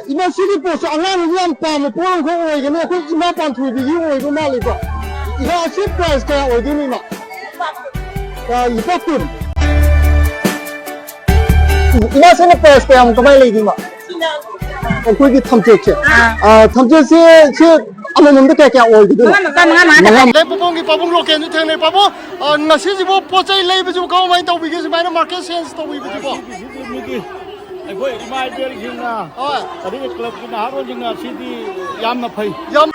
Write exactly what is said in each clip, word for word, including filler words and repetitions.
ꯏꯃꯥ, ꯁꯤꯒꯤ ꯄꯣꯠꯁꯦ ꯑꯉꯥꯡꯁꯤꯡ ꯌꯥꯝ ꯄꯥꯝꯕ ꯄꯣꯠ ꯑꯃꯈꯛ ꯑꯣꯏꯒꯅꯤ꯫ ꯑꯩꯈꯣꯏ ꯏꯃꯥ ꯄꯥꯟꯊꯣꯏꯕꯤꯒꯤ ꯑꯣꯏꯕ ꯃꯥꯜꯂꯤꯀꯣ꯫ ꯏꯃꯥ, ꯑꯁꯤ ꯄ꯭ꯔꯥꯏꯁ ꯀꯌꯥ ꯑꯣꯏꯗꯣꯏꯅꯣ, ꯏꯃꯥ? ꯑ, ꯂꯨꯄꯥ ꯀꯨꯟ꯫ ꯏꯃꯥ, ꯁꯤꯅ ꯄ꯭ꯔꯥꯏꯁ ꯀꯌꯥꯃꯨꯛ ꯀꯃꯥꯏꯅ ꯂꯩꯒꯦ, ꯏꯃꯥ? ꯑꯩꯈꯣꯏꯒꯤ ꯊꯝꯆꯦꯠꯁꯦ꯫ ꯑꯥ꯫ ꯑ, ꯊꯝꯆꯦꯠꯁꯦ, ꯁꯤ ꯑꯃꯃꯝꯗ ꯀꯌꯥ ꯀꯌꯥ ꯑꯣꯏꯒꯗꯣꯏꯅꯣ? ꯃꯉꯥ, ꯃꯉꯥ, ꯃꯉꯥ꯫ ꯂꯩ ꯄꯥꯕꯨꯡꯒꯤ ꯄꯥꯕꯨꯡ ꯂꯣꯀꯦꯜꯁꯨ ꯊꯦꯡꯅꯩ꯫ ꯄꯥꯕꯨꯡ, ꯑ, ꯉꯁꯤꯁꯤꯕꯨ ꯄꯣꯠ ꯆꯩ ꯂꯩꯕꯁꯤꯕꯨ ꯀꯃꯥꯏꯅ ꯇꯧꯕꯤꯒꯦ, ꯁꯨꯃꯥꯏꯅ ꯃꯥꯔꯀꯦꯠ ꯁꯦꯜꯁ ꯇꯧꯕꯤꯕꯁꯤꯕꯣ? ꯁꯤꯗꯤ ꯃꯤꯒꯤ ꯑꯩꯈꯣꯏ ꯏꯃꯥ ꯏꯕꯦꯜꯁꯤꯡꯅ ꯍꯣꯏ꯫ ꯑꯗꯒꯤ ꯀ꯭ꯂꯕꯀꯤ ꯅꯍꯥꯔꯣꯜꯁꯤꯡꯅ ꯁꯤꯗꯤ ꯌꯥꯝꯅ ꯐꯩ꯫ ꯌꯥꯝ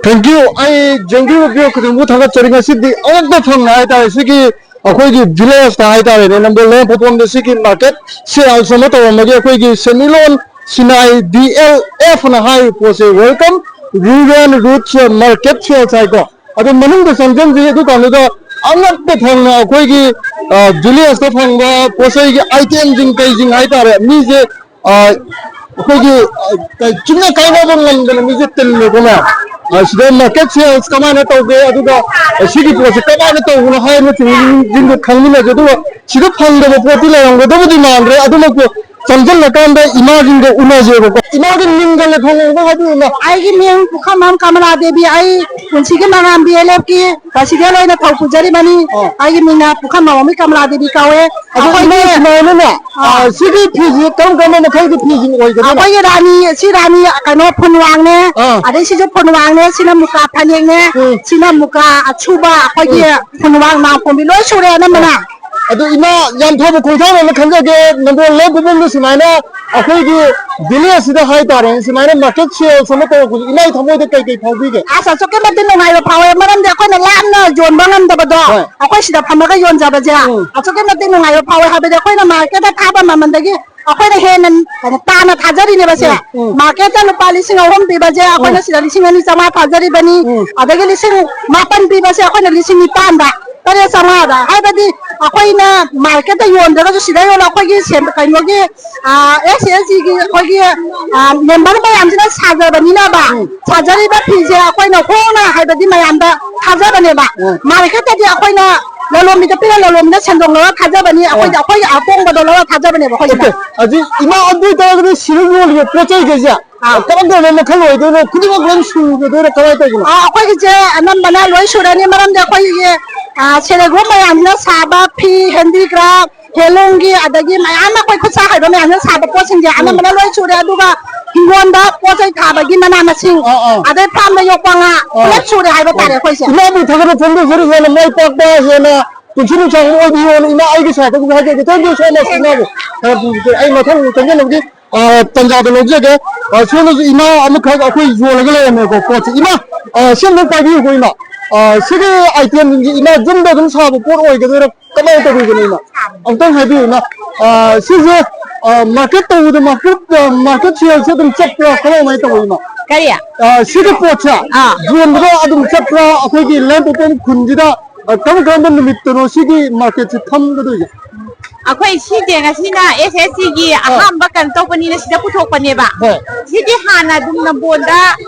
Thank you꯫ ꯑꯩ ꯖꯦꯡꯒꯤ ꯕꯤꯌꯣ ꯈꯨꯗꯤꯡꯕꯨ ꯊꯥꯒꯠꯆꯔꯤ꯫ ꯉꯁꯤꯗꯤ ꯑꯉꯛꯄ ꯐꯪꯅ ꯍꯥꯏꯇꯥꯔꯦ, ꯁꯤꯒꯤ ꯑꯩꯈꯣꯏꯒꯤ ꯚꯤꯂꯦꯖꯇ ꯍꯥꯏꯇꯥꯔꯦꯅꯦ, ꯅꯝꯕꯣꯜ ꯂꯩꯃꯄꯣꯛꯄꯝꯗ ꯁꯤꯒꯤ ꯃꯥꯔꯀꯦꯠ ꯁꯦꯜꯁ ꯑꯃ ꯇꯧꯔꯝꯕꯒꯤ ꯑꯩꯈꯣꯏꯒꯤ ꯁꯦꯟꯃꯤꯠꯂꯣꯟ ꯁꯤꯅꯥꯏ ꯗꯤ ꯑꯦꯜ ꯑꯦꯐ ꯅ ꯍꯥꯏꯔꯤꯕ ꯄꯣꯠꯁꯦ, Welcome Rural Roots Market Sales ꯍꯥꯏꯀꯣ꯫ ꯑꯗꯨ ꯃꯅꯨꯡꯗ ꯆꯪꯁꯤꯟꯁꯤ꯫ ꯑꯗꯨꯀꯥꯟꯗꯨꯗ ꯑꯉꯛꯄ ꯐꯪꯅ ꯑꯩꯈꯣꯏꯒꯤ, ꯑ, ꯚꯤꯂꯦꯖꯇ ꯐꯪꯕ ꯄꯣꯠ ꯆꯩꯒꯤ ꯑꯥꯏꯇꯦꯝꯁꯤꯡ ꯀꯩꯁꯤꯡ ꯍꯥꯏꯇꯥꯔꯦ, ꯃꯤꯁꯦ, ꯑ, ꯑꯩꯈꯣꯏꯒꯤ, ꯑ, ꯆꯤꯡꯅ ꯀꯥꯏꯅꯕ ꯉꯝꯗꯅ ꯃꯤꯁꯦ ꯇꯤꯜꯂꯦꯀꯣ ꯃꯌꯥꯝ꯫ ꯑ, ꯁꯤꯗ ꯃꯥꯔꯀꯦꯠ ꯁꯦꯜꯁ ꯀꯃꯥꯏꯅ ꯇꯧꯒꯦ, ꯑꯗꯨꯒ ꯁꯤꯒꯤ ꯄꯣꯠꯁꯦ ꯀꯃꯥꯏꯅ ꯇꯧꯕꯅꯣ ꯍꯥꯏꯕꯅꯆꯤꯡꯕꯁꯤꯡꯗꯣ ꯈꯪꯃꯤꯟꯅꯁꯦ꯫ ꯑꯗꯨꯒ ꯁꯤꯗ ꯐꯪꯗꯕ ꯄꯣꯠꯇꯤ ꯂꯩꯔꯝꯒꯗꯕꯗꯤ ꯃꯥꯟꯗ꯭ꯔꯦ, ꯑꯗꯨꯃꯛꯄꯨ ꯆꯪꯁꯤꯜꯂꯀꯥꯟꯗ ꯏꯃꯥꯁꯤꯡꯒ ꯎꯅꯁꯦꯕꯀꯣ꯫ ꯏꯃꯥꯒꯤ ꯃꯤꯡꯒ ꯂꯩꯐꯝꯒ ꯍꯥꯏꯕꯤꯌꯨ, ꯏꯃꯥ꯫ ꯑꯩꯒꯤ ꯃꯤꯡ ꯄꯨꯈ꯭ꯔꯝꯕꯝ ꯀꯃꯂꯥ ꯗꯦꯕꯤ꯫ ꯑꯩ ꯄꯨꯟꯁꯤꯒꯤ ꯃꯉꯥꯜ ꯕꯤ ꯑꯦꯜ ꯑꯦꯐꯀꯤ ꯄ꯭ꯔꯁꯤꯗꯦꯟ ꯑꯣꯏꯅ ꯊꯧ ꯄꯨꯖꯔꯤꯕꯅꯤ꯫ ꯑꯣ꯫ ꯑꯩꯒꯤ ꯃꯤꯡꯅ ꯄꯨꯈ꯭ꯔꯝꯕꯝ ꯀꯃꯂꯥ ꯗꯦꯕꯤ ꯀꯧꯋꯦ꯫ ꯑꯗꯣ ꯑꯩꯈꯣꯏꯒꯤ ꯏꯃꯥ, ꯁꯨꯃꯥꯏꯅꯅꯦ, ꯑꯥ꯫ ꯑꯥ, ꯁꯤꯒꯤ ꯐꯤꯁꯤ ꯀꯔꯝ ꯀꯔꯝꯕ ꯃꯈꯜꯒꯤ ꯐꯤꯁꯤꯡ ꯑꯣꯏꯒꯗꯣꯏꯅꯣ? ꯑꯩꯈꯣꯏꯒꯤ ꯔꯥꯅꯤ, ꯁꯤ ꯔꯥꯅꯤ, ꯀꯩꯅꯣ, ꯐꯨꯟꯋꯥꯡꯅꯦ, ꯑꯥ꯫ ꯑꯗꯩ ꯁꯤꯁꯨ ꯐꯨꯟꯋꯥꯡꯅꯦ, ꯁꯤꯅ ꯃꯨꯀꯥ ꯐꯅꯦꯛꯅꯦ, ꯎꯝ꯫ ꯁꯤꯅ ꯃꯨꯀꯥ ꯑꯁꯨꯕ, ꯑꯩꯈꯣꯏꯒꯤ ꯎꯝ꯫ ꯐꯨꯟꯋꯥꯡ ꯅꯥꯄꯣꯝꯕꯤ ꯂꯣꯏ ꯁꯨꯔꯦ ꯑꯅꯝꯕꯅ꯫ ꯑꯗꯨ ꯏꯃꯥ, ꯌꯥꯝ ꯐꯕ ꯈꯣꯡꯊꯥꯡ ꯑꯃ ꯈꯟꯖꯒꯦ꯫ ꯅꯝꯕꯣꯜ ꯂꯩꯃꯄꯣꯛꯄꯝꯗ ꯁꯨꯃꯥꯏꯅ ꯑꯩꯈꯣꯏꯒꯤ ꯚꯤꯂꯦꯖꯁꯤꯗ ꯍꯥꯏꯇꯥꯔꯦ, ꯁꯨꯃꯥꯏꯅ ꯃꯥꯔꯀꯦꯠ ꯁꯦꯜꯁ ꯑꯃ ꯇꯧꯔꯛꯄꯁꯦ ꯏꯃꯥꯒꯤ ꯊꯃꯣꯏꯗ ꯀꯩ ꯀꯩ ꯐꯥꯎꯕꯤꯒꯦ? ꯑꯁ, ꯑꯁꯨꯛꯀꯤ ꯃꯇꯤꯛ ꯅꯨꯡꯉꯥꯏꯕ ꯐꯥꯎꯋꯦ, ꯃꯔꯝꯗꯤ ꯑꯩꯈꯣꯏꯅ ꯂꯥꯞꯅ ꯌꯣꯟꯕ ꯉꯝꯗꯕꯗꯣ, ꯍꯣꯏ꯫ ꯑꯩꯈꯣꯏ ꯁꯤꯗ ꯐꯝꯃꯒ ꯌꯣꯟꯖꯕꯁꯦ ꯎꯝ꯫ ꯑꯁꯨꯛꯀꯤ ꯃꯇꯤꯛ ꯅꯨꯡꯉꯥꯏꯕ ꯐꯥꯎꯋꯦ꯫ ꯍꯥꯏꯕꯗꯤ ꯑꯩꯈꯣꯏꯅ ꯃꯥꯔꯀꯦꯠꯇ ꯊꯥꯕ ꯃꯃꯜꯗꯒꯤ ꯑꯩꯈꯣꯏꯅ ꯍꯦꯟꯅ ꯀꯩꯅꯣ ꯇꯥꯅ ꯊꯥꯖꯔꯤꯅꯦꯕ ꯁꯦ꯫ ꯎꯝ, ꯎꯝ꯫ ꯃꯥꯔꯀꯦꯠꯇ ꯂꯨꯄꯥ ꯂꯤꯁꯤꯡ ꯑꯍꯨꯝ ꯄꯤꯕꯁꯦ ꯑꯩꯈꯣꯏꯅ ꯎꯝ꯫ ꯁꯤꯗ ꯂꯤꯁꯤꯡ ꯑꯅꯤ ꯆꯥꯝꯃꯉꯥ ꯊꯥꯖꯔꯤꯕꯅꯤ꯫ ꯎꯝ꯫ ꯑꯗꯒꯤ ꯂꯤꯁꯤꯡ ꯃꯥꯄꯟ ꯄꯤꯕꯁꯦ ꯑꯩꯈꯣꯏꯅ ꯂꯤꯁꯤꯡ ꯅꯤꯄꯥꯟꯗ, ꯇꯔꯦꯠ ꯆꯥꯝꯃꯉꯥꯗ, ꯍꯥꯏꯕꯗꯤ ꯑꯩꯈꯣꯏꯅ ꯃꯥꯔꯀꯦꯠꯇ ꯌꯣꯟꯗ꯭ꯔꯒꯁꯨ ꯁꯤꯗ ꯌꯣꯜꯂ ꯑꯩꯈꯣꯏꯒꯤ ꯁꯦꯝ-, ꯀꯩꯅꯣꯒꯤ, ꯑꯥ, ꯑꯦꯁ ꯑꯦꯁ ꯖꯤꯒꯤ ꯑꯩꯈꯣꯏꯒꯤ, ꯑꯥ, ꯃꯦꯝꯕꯔ ꯃꯌꯥꯝꯁꯤꯅ ꯁꯥꯖꯕꯅꯤꯅꯕ, ꯎꯝ꯫ ꯁꯥꯖꯔꯤꯕ ꯐꯤꯁꯦ ꯑꯩꯈꯣꯏꯅ ꯍꯣꯡꯅ ꯍꯥꯏꯕꯗꯤ ꯃꯌꯥꯝꯗ ꯊꯥꯖꯕꯅꯦꯕ꯫ ꯎꯝ꯫ ꯃꯥꯔꯀꯦꯠꯇꯗꯤ ꯑꯩꯈꯣꯏꯅ ꯂꯂꯣꯟꯕꯤꯗ ꯄꯤꯔ, ꯂꯂꯣꯟꯕꯤꯅ ꯁꯦꯟꯗꯣꯡ ꯂꯧꯔ ꯊꯥꯖꯕꯅꯤ, ꯑꯩꯈꯣꯏꯗꯤ ꯑꯩꯈꯣꯏꯒꯤ ꯑꯍꯣꯡꯕꯗꯣ ꯂꯧꯔ ꯊꯥꯖꯕꯅꯦꯕ ꯑꯩꯈꯣꯏꯒꯤꯅ꯫ ꯑꯣꯀꯦ, ꯍꯧꯖꯤꯛ ꯏꯃꯥ, ꯑꯗꯨ ꯑꯣꯏꯇꯥꯔꯒꯗꯤ ꯁꯤꯗ ꯌꯣꯜꯂꯤꯕ ꯄꯣꯠ ꯆꯩ ꯀꯩꯁꯦ ꯑꯥ꯫ ꯀꯔꯝ ꯀꯔꯝꯕ ꯃꯈꯜ ꯑꯣꯏꯗꯣꯏꯅꯣ? ꯈꯨꯗꯤꯡꯃꯛ ꯂꯣꯏ ꯁꯨꯒꯗꯣꯏꯔꯥ, ꯀꯃꯥꯏꯅ ꯇꯧꯕꯅꯣ? ꯑꯥ, ꯑꯩꯈꯣꯏꯒꯤꯁꯦ ꯑꯅꯝꯕꯅ ꯂꯣꯏ ꯁꯨꯔꯅꯤ, ꯃꯔꯝꯗꯤ ꯑꯩꯈꯣꯏꯒꯤ, ꯑꯥ, ꯁꯦꯜꯐ ꯍꯦꯜꯞ ꯒ꯭ꯔꯨꯞ ꯃꯌꯥꯝꯁꯤꯅ ꯁꯥꯕ ꯐꯤ, ꯍꯦꯟꯗꯤꯀ꯭ꯔꯥꯐ, ꯍꯦꯟꯂꯨꯝꯒꯤ, ꯑꯗꯒꯤ ꯃꯌꯥꯝ ꯑꯩꯈꯣꯏ ꯈꯨꯠꯁꯥ ꯍꯩꯕ ꯃꯌꯥꯝꯁꯤꯅ ꯁꯥꯕ ꯄꯣꯠꯁꯤꯡꯁꯦ ꯎꯝ꯫ ꯑꯅꯝꯕꯅ ꯂꯣꯏ ꯁꯨꯔꯦ, ꯑꯗꯨꯒ ꯍꯤꯡꯒꯣꯜꯗ ꯄꯣꯠ ꯆꯩ ꯊꯥꯕꯒꯤ ꯃꯅꯥ ꯃꯁꯤꯡ, ꯑꯥ, ꯑꯥ꯫ ꯑꯗꯩ ꯐꯥꯔꯝꯗ ꯌꯣꯛꯄ ꯉꯥ, ꯑꯥ꯫ ꯄꯨꯂꯞ ꯁꯨꯔꯦ ꯍꯥꯏꯕ ꯇꯥꯔꯦ ꯑꯩꯈꯣꯏꯁꯦ꯫ ꯏꯃꯥꯕꯨ ꯊꯥꯒꯠꯄ ꯐꯣꯡꯗꯣꯛꯆꯔꯤ, ꯍꯦꯟꯅ ꯃꯥꯏ ꯄꯥꯛꯄ, ꯍꯦꯟꯅ ꯄꯨꯟꯁꯤ ꯅꯨꯡꯁꯥꯡꯕ ꯑꯣꯏꯕꯤꯌꯣꯅ ꯏꯃꯥ ꯑꯩꯒꯤ ꯁꯥꯏꯠꯇꯒꯤ ꯍꯥꯏꯖꯒꯦ꯫ Thank you so much ꯏꯃꯥꯕꯨ꯫ ꯑ, ꯑꯩ ꯃꯊꯪ ꯆꯪꯖꯅꯕꯒꯤ, ꯑ, ꯇꯟꯖꯥꯗꯣ ꯂꯧꯖꯒꯦ꯫ ꯑ, ꯁꯣꯝꯗꯁꯨ ꯏꯃꯥ ꯑꯃꯈꯛ ꯑꯩꯈꯣꯏ ꯌꯣꯜꯂꯒ ꯂꯩꯔꯝꯃꯦꯀꯣ ꯄꯣꯠꯁꯦ꯫ ꯏꯃꯥ, ꯑ, ꯁꯤ ꯑꯝꯇꯪ ꯄꯥꯏꯕꯤꯌꯨꯀꯣ ꯏꯃꯥ꯫ ꯑ, ꯁꯤꯒꯤ item ꯁꯤꯡꯁꯦ ꯏꯃꯥ ꯌꯨꯝꯗ ꯑꯗꯨꯝ ꯁꯥꯕ ꯄꯣꯠ ꯑꯣꯏꯒꯗꯣꯏꯔꯥ? ꯀꯃꯥꯏꯅ ꯇꯧꯕꯤꯕꯅꯣ ꯏꯃꯥ? ꯑꯝꯇꯪ ꯍꯥꯏꯕꯤꯌꯨ ꯏꯃꯥ꯫ ꯑ, ꯁꯤꯁꯦ, ꯑ, market ꯇꯧꯕꯗ market, ꯑ, market sale ꯁꯦ ꯑꯗꯨꯝ ꯆꯠꯄ꯭ꯔꯥ? ꯀꯃꯥꯏ, ꯀꯃꯥꯏꯅ ꯇꯧꯕ ꯏꯃꯥ? ꯀꯔꯤ? ꯑ, ꯁꯤꯒꯤ ꯄꯣꯠꯁꯦ ꯑꯥ꯫ ꯌꯣꯟꯕꯗ ꯑꯗꯨꯝ ꯆꯠꯄ꯭ꯔꯥ? ꯑꯩꯈꯣꯏꯒꯤ ꯂꯥꯏꯔꯤꯛꯄꯣꯛꯄꯝ ꯈꯨꯟꯁꯤꯗ, ꯑ, ꯀꯔꯝ ꯀꯔꯝꯕ ꯅꯨꯃꯤꯠꯇꯅꯣ ꯁꯤꯒꯤ market ꯁꯦ ꯐꯝꯒꯗꯣꯏꯁꯦ? ꯑꯩꯈꯣꯏ ꯁꯤꯁꯦ ꯉꯁꯤꯅ ꯑꯦꯁ ꯑꯦꯁ ꯁꯤꯒꯤ ꯑꯥ꯫ ꯑꯍꯥꯟꯕ ꯀꯩꯅꯣ ꯇꯧꯕꯅꯤꯅ ꯁꯤꯗ ꯄꯨꯊꯣꯛꯄꯅꯦꯕ꯫ ꯍꯣꯏ꯫ ꯁꯤꯗꯤ ꯍꯥꯟꯅ ꯑꯗꯨꯝ ꯅꯝꯕꯣꯜꯗ,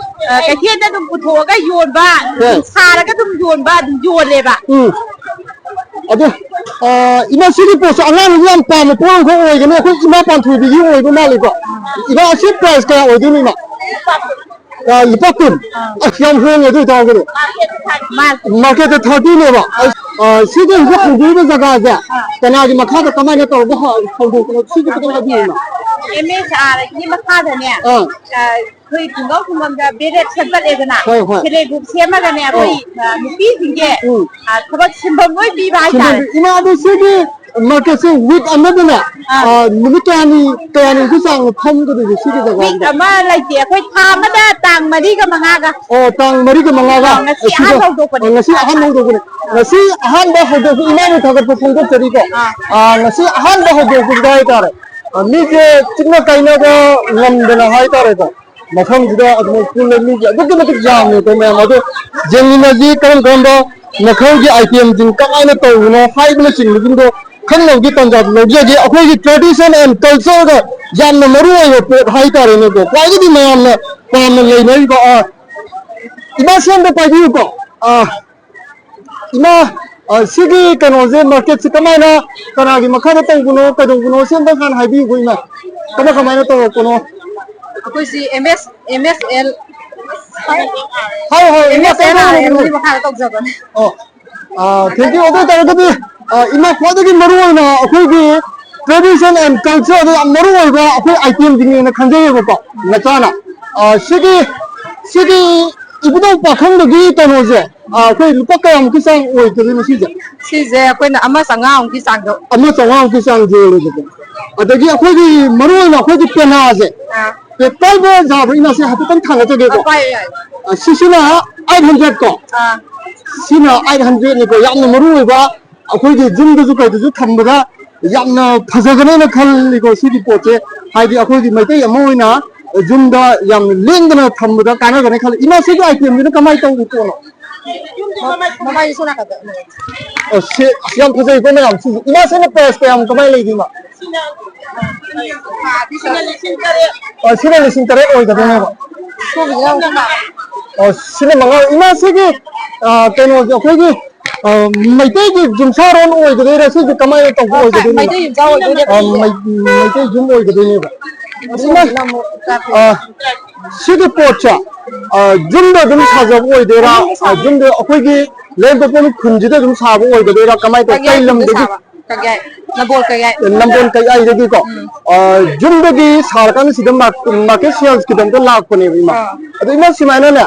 ꯑ, ꯀꯩꯊꯦꯜꯗ ꯑꯗꯨꯝ ꯄꯨꯊꯣꯛꯑꯒ ꯌꯣꯟꯕ, ꯍꯣꯏ꯫ ꯑꯗꯨꯝ ꯁꯥꯔꯒ ꯑꯗꯨꯝ ꯌꯣꯟꯕ ꯑꯗꯨꯝ ꯌꯣꯜꯂꯦꯕ꯫ ꯎꯝ꯫ ꯑꯗꯣ, ꯑ, ꯏꯃꯥ, ꯁꯤꯒꯤ ꯄꯣꯠꯁꯦ ꯑꯉꯥꯡꯅꯁꯨ ꯌꯥꯝ ꯄꯥꯝꯕ ꯄꯣꯠ ꯑꯃꯈꯛ ꯑꯣꯏꯒꯅꯤ꯫ ꯑꯩꯈꯣꯏ ꯏꯃꯥ ꯄꯥꯟꯊꯣꯏꯕꯤꯒꯤ ꯑꯣꯏꯕ ꯃꯥꯜꯂꯤꯀꯣ꯫ ꯏꯃꯥ, ꯑꯁꯤ price ꯀꯌꯥ ꯑꯣꯏꯗꯣꯏꯅꯣ ꯏꯃꯥ? ꯑ, ꯂꯨꯄꯥ ꯀꯨꯟ꯫ ꯑꯁ, ꯌꯥꯝ ꯍꯣꯡꯉꯦ ꯑꯗꯨ ꯑꯣꯏꯇꯥꯔꯒꯗꯤ꯫ Market ꯇ thirty ꯅꯦꯕ꯫ ꯑꯁ, ꯑ, ꯁꯤꯒꯤ ꯍꯧꯖꯤꯛ ꯍꯧꯗꯣꯛꯏꯕ ꯖꯒꯥꯁꯦ ꯀꯅꯥꯒꯤ ꯃꯈꯥꯗ ꯀꯃꯥꯏꯅ ꯇꯧꯔꯒ ꯍ-, ꯍꯧꯗꯣꯛꯄꯅꯣ? ꯁꯤꯁꯨ ꯈꯤꯇꯪ ꯍꯥꯏꯕꯤꯌꯨ ꯏꯃꯥ꯫ ꯑꯦꯝ ꯑꯦꯁ ꯑꯥꯔ ꯒꯤ ꯃꯈꯥꯗꯅꯦ, ꯑꯥ꯫ ꯑ, ꯑꯩꯈꯣꯏ ꯈꯨꯡꯒꯪ ꯈꯨꯡꯒꯪꯗ ꯕꯦꯔꯦꯞ ꯁꯦꯝꯒꯠꯂꯦꯗꯅ, ꯍꯣꯏ, ꯍꯣꯏ꯫ Self help group ꯁꯦꯝꯃꯒꯅꯦ, ꯑꯩꯈꯣꯏ, ꯑꯣ꯫ ꯑ, ꯅꯨꯄꯤꯁꯤꯡꯁꯦ, ꯎꯝ꯫ ꯑ, ꯊꯕꯛ ꯁꯤꯟꯐꯝ ꯂꯣꯏ ꯄꯤꯕ ꯍꯥꯏꯇꯥꯔꯦ꯫ ꯁꯤꯟꯐꯝ, ꯏꯃꯥ, ꯑꯗꯨ ꯁꯤꯒꯤ market ꯁꯦ week ꯑꯃꯗꯅꯦ, ꯑꯥ꯫ ꯑ, ꯅꯨꯃꯤꯠ ꯀꯌꯥꯅꯤ, ꯀꯌꯥꯅꯤꯃꯨꯛꯀꯤ ꯆꯥꯡꯅꯣ ꯐꯝꯒꯗꯣꯏꯁꯦ ꯁꯤꯒꯤ ꯖꯒꯥꯁꯤꯗ? Week ꯑꯃ ꯂꯩꯇꯦ, ꯑꯩꯈꯣꯏ ꯊꯥ ꯑꯃꯗ ꯇꯥꯡ ꯃꯔꯤꯒ ꯃꯉꯥꯒ꯫ ꯑꯣ, ꯇꯥꯡ ꯃꯔꯤꯒ ꯃꯉꯥꯒ? ꯑꯥ, ꯉꯁꯤ ꯁꯤꯗ, ꯑꯍꯥꯟꯕ ꯍꯧꯗꯣꯛꯄꯅꯦ꯫ ꯑ, ꯉꯁꯤ ꯑꯍꯥꯟꯕ ꯍꯧꯗꯣꯛꯄꯅꯦ꯫ ꯉꯁꯤ ꯑꯍꯥꯟꯕ ꯍꯧꯗꯣꯛꯄ, ꯏꯃꯥꯕꯨ ꯊꯥꯒꯠꯄ ꯐꯣꯡꯗꯣꯛꯆꯔꯤꯀꯣ꯫ ꯑꯥ꯫ ꯑ, ꯉꯁꯤ ꯑꯍꯥꯟꯕ ꯍꯧꯗꯣꯛꯄꯁꯤꯗ ꯍꯥꯏꯇꯥꯔꯦ, ꯑ, ꯃꯤꯁꯦ ꯆꯤꯛꯅ ꯀꯥꯏꯅꯕ ꯉꯝꯗꯅ ꯍꯥꯏꯇꯥꯔꯦꯀꯣ, ꯃꯐꯝꯁꯤꯗ ꯑꯗꯨꯃꯛ ꯄꯨꯜꯂꯦ꯫ ꯃꯤꯁꯦ ꯑꯗꯨꯛꯀꯤ ꯃꯇꯤꯛ ꯌꯥꯝꯃꯦꯀꯣ ꯃꯌꯥꯝ꯫ ꯑꯗꯣ ꯌꯦꯡꯃꯤꯟꯅꯁꯤ, ꯀꯔꯝ ꯀꯔꯝꯕ ꯃꯈꯜꯒꯤ item ꯁꯤꯡ ꯀꯃꯥꯏꯅ ꯇꯧꯕꯅꯣ ꯍꯥꯏꯕꯅꯆꯤꯡꯕꯁꯤꯡꯗꯣ ꯈꯪꯅꯕꯒꯤ ꯇꯥꯟꯖꯥꯗꯨ ꯂꯧꯖꯒꯦ꯫ ꯑꯩꯈꯣꯏꯒꯤ tradition and culture ꯒ ꯌꯥꯝꯅ ꯃꯔꯨ ꯑꯣꯏꯕ ꯄꯣꯠ ꯍꯥꯏꯇꯥꯔꯦꯅꯦꯀꯣ, ꯈ꯭ꯋꯥꯏꯗꯒꯤ ꯃꯌꯥꯝꯅ ꯄꯥꯝꯅ ꯂꯩꯅꯔꯤꯕ, ꯑ, ꯏꯃꯥ ꯁꯣꯝꯗ ꯄꯥꯏꯕꯤꯌꯨꯀꯣ꯫ ꯑ, ꯏꯃꯥ, ꯑ, ꯁꯤꯒꯤ ꯀꯩꯅꯣꯁꯦ, ꯃꯥꯔꯀꯦꯠꯁꯦ ꯀꯃꯥꯏꯅ, ꯀꯅꯥꯒꯤ ꯃꯈꯥꯗ ꯇꯧꯕꯅꯣ, ꯀꯩꯗꯧꯕꯅꯣ, ꯁꯤ ꯑꯝꯇꯪ ꯍꯥꯟꯅ ꯍꯥꯏꯕꯤꯌꯨꯀꯣ, ꯏꯃꯥ꯫ ꯀꯃꯥꯏ ꯀꯃꯥꯏꯅ ꯇꯧꯔꯛꯄꯅꯣ? ꯑꯩꯈꯣꯏꯁꯤ ꯑꯦꯝ ꯑꯦꯁ, ꯑꯦꯝ ꯑꯦꯁ ꯑꯦꯜ꯫ ꯍꯥꯏꯌꯣ, ꯍꯥꯏꯌꯣ, ꯏꯃꯥ, ꯑꯦꯝ ꯑꯦꯁ ꯑꯦꯜ ꯀꯩꯅꯣ ꯍꯥꯏꯌꯣ, ꯍꯥꯏꯌꯣ꯫ ꯑꯗꯨꯒꯤ ꯃꯈꯥꯗ ꯇꯧꯖꯕꯅꯦ꯫ ꯑꯣ, ꯑ, thank you꯫ ꯑꯗꯨ ꯑꯣꯏꯇꯥꯔꯒꯗꯤ, ꯑ, ꯏꯃꯥ, ꯈ꯭ꯋꯥꯏꯗꯒꯤ ꯃꯔꯨ ꯑꯣꯏꯅ ꯑꯩꯈꯣꯏꯒꯤ tradition and culture ꯗ ꯌꯥꯝ ꯃꯔꯨ ꯑꯣꯏꯕ ꯑꯩꯈꯣꯏ item ꯁꯤꯡꯅꯦꯅ ꯈꯟꯖꯩꯌꯦꯕꯀꯣ, ꯅꯆꯥꯅ꯫ ꯑ, ꯁꯤꯒꯤ, ꯁꯤꯒꯤ ꯏꯕꯨꯙꯧ ꯄꯥꯈꯪꯕꯒꯤ ꯀꯩꯅꯣꯁꯦ, ꯑ, ꯑꯩꯈꯣꯏ ꯂꯨꯄꯥ ꯀꯌꯥꯃꯨꯛꯀꯤ ꯆꯥꯡ ꯑꯣꯏꯒꯗꯣꯏꯅꯣ ꯁꯤꯁꯦ? ꯁꯤꯁꯦ ꯑꯩꯈꯣꯏꯅ ꯑꯃ ꯆꯥꯝꯃꯉꯥꯃꯨꯛꯀꯤ ꯆꯥꯡꯗꯣ꯫ ꯑꯃ ꯆꯥꯝꯃꯉꯥꯃꯨꯛꯀꯤ ꯆꯥꯡ ꯌꯣꯜꯂꯦꯕꯀꯣ꯫ ꯑꯗꯒꯤ ꯑꯩꯈꯣꯏꯒꯤ ꯃꯔꯨ ꯑꯣꯏꯅ ꯑꯩꯈꯣꯏꯒꯤ ꯄꯦꯅꯥꯁꯦ, ꯑꯥ꯫ ꯄꯦ-, ꯄꯥꯏꯕ ꯌꯥꯕ꯭ꯔꯥ, ꯏꯃꯥꯁꯦ ꯍꯥꯏꯐꯦꯠꯇꯪ ꯊꯥꯡꯒꯠꯆꯒꯦꯀꯣ꯫ ꯑꯥ, ꯄꯥꯏꯌꯣ, ꯌꯥꯏꯌꯣ꯫ ꯑ, ꯁꯤꯁꯤꯅ eight hundred ꯀꯣ꯫ ꯑꯥ꯫ ꯁꯤꯅ eight hundred ꯅꯤꯀꯣ꯫ ꯌꯥꯝꯅ ꯃꯔꯨ ꯑꯣꯏꯕ, ꯑꯩꯈꯣꯏꯒꯤ ꯌꯨꯝꯗꯁꯨ ꯀꯩꯗꯁꯨ ꯊꯝꯕꯗ ꯌꯥꯝꯅ ꯐꯖꯒꯅꯦꯅ ꯈꯜꯂꯤꯀꯣ ꯁꯤꯒꯤ ꯄꯣꯠꯁꯦ꯫ ꯍꯥꯏꯗꯤ ꯑꯩꯈꯣꯏꯒꯤ ꯃꯩꯇꯩ ꯑꯃ ꯑꯣꯏꯅ ꯌꯨꯝꯗ ꯌꯥꯝꯅ ꯂꯦꯡꯗꯅ ꯊꯝꯕꯗ ꯀꯥꯟꯅꯒꯅꯤ ꯈꯜꯂꯤ꯫ ꯏꯃꯥ, ꯁꯤꯒꯤ item ꯁꯤꯅ ꯀꯃꯥꯏꯅ ꯇꯧꯕ ꯄꯣꯠꯅꯣ? ꯃꯃꯥꯏꯁꯦ ꯁꯣꯝ ꯅꯥꯀꯟꯗ꯫ ꯑ, ꯁꯤ ꯌꯥꯝ ꯐꯖꯩꯀꯣ ꯃꯌꯥꯝ꯫ ꯁꯤꯁꯦ, ꯏꯃꯥ, ꯁꯤꯅ price ꯀꯌꯥꯃꯨꯛ ꯀꯃꯥꯏꯅ ꯂꯩꯒꯦ, ꯏꯃꯥ? ꯁꯤꯅ ꯂꯤꯁꯤꯡ ꯇꯔꯦꯠ꯫ ꯑ, ꯁꯤꯅ ꯂꯤꯁꯤꯡ ꯇꯔꯦꯠ ꯑꯣꯏꯒꯗꯣꯏꯅꯦꯕ꯫ ꯑ, ꯁꯤꯅ ꯃꯉꯥ꯫ ꯏꯃꯥ, ꯁꯤꯒꯤ, ꯑ, ꯀꯩꯅꯣꯁꯦ, ꯑꯩꯈꯣꯏꯒꯤ, ꯑ, ꯃꯩꯇꯩꯒꯤ ꯌꯨꯝꯁꯥꯔꯣꯟ ꯑꯣꯏꯒꯗꯣꯏꯔꯥ? ꯁꯤꯁꯦ ꯀꯃꯥꯏꯅ ꯇꯧꯕ ꯑꯣꯏꯒꯗꯣꯏꯅꯣ? ꯃꯩꯇꯩ ꯌꯨꯝꯁꯥ ꯑꯣꯏꯗꯣꯏꯅꯦ꯫ ꯑ, ꯃꯩ-, ꯃꯩꯇꯩ ꯌꯨꯝ ꯑꯣꯏꯒꯗꯣꯏꯅꯦꯕ꯫ ꯏꯃꯥ, ꯑ, ꯁꯤꯒꯤ ꯄꯣꯠꯁꯦ, ꯑ, ꯌꯨꯝꯗ ꯑꯗꯨꯝ ꯁꯥꯖꯕ ꯑꯣꯏꯗꯣꯏꯔꯥ? ꯌꯨꯝꯗ ꯑ, ꯁꯥꯕ꯫ ꯌꯨꯝꯗ ꯑꯩꯈꯣꯏꯒꯤ ꯂꯩꯔꯛꯇ ꯄꯣꯛꯄ ꯈꯨꯟꯁꯤꯗ ꯑꯗꯨꯝ ꯁꯥꯕ ꯑꯣꯏꯒꯗꯣꯏꯔꯥ? ꯀꯃꯥꯏꯅ ꯇꯧ-, ꯀꯩ ꯀꯥꯡꯌꯥꯏ ꯈꯨꯟꯗ ꯂꯝꯗꯒꯤ? ꯁꯥꯕ꯫ ꯀꯥꯡꯌꯥꯏ꯫ ꯅꯝꯕꯣꯜ ꯀꯥꯡꯌꯥꯏ꯫ ꯅꯝꯕꯣꯜ ꯀꯥꯡꯌꯥꯏꯗꯒꯤꯀꯣ? ꯎꯝ꯫ ꯑ, ꯌꯨꯝꯗꯒꯤ ꯁꯥꯔꯀꯥꯟꯗ ꯁꯤꯗ ꯃꯥꯔ-, market sales ꯀꯤꯗꯃꯛꯇ ꯂꯥꯛꯄꯅꯦꯕ, ꯏꯃꯥ꯫ ꯑꯥ꯫ ꯑꯗꯣ ꯏꯃꯥ, ꯁꯨꯃꯥꯏꯅꯅꯦ,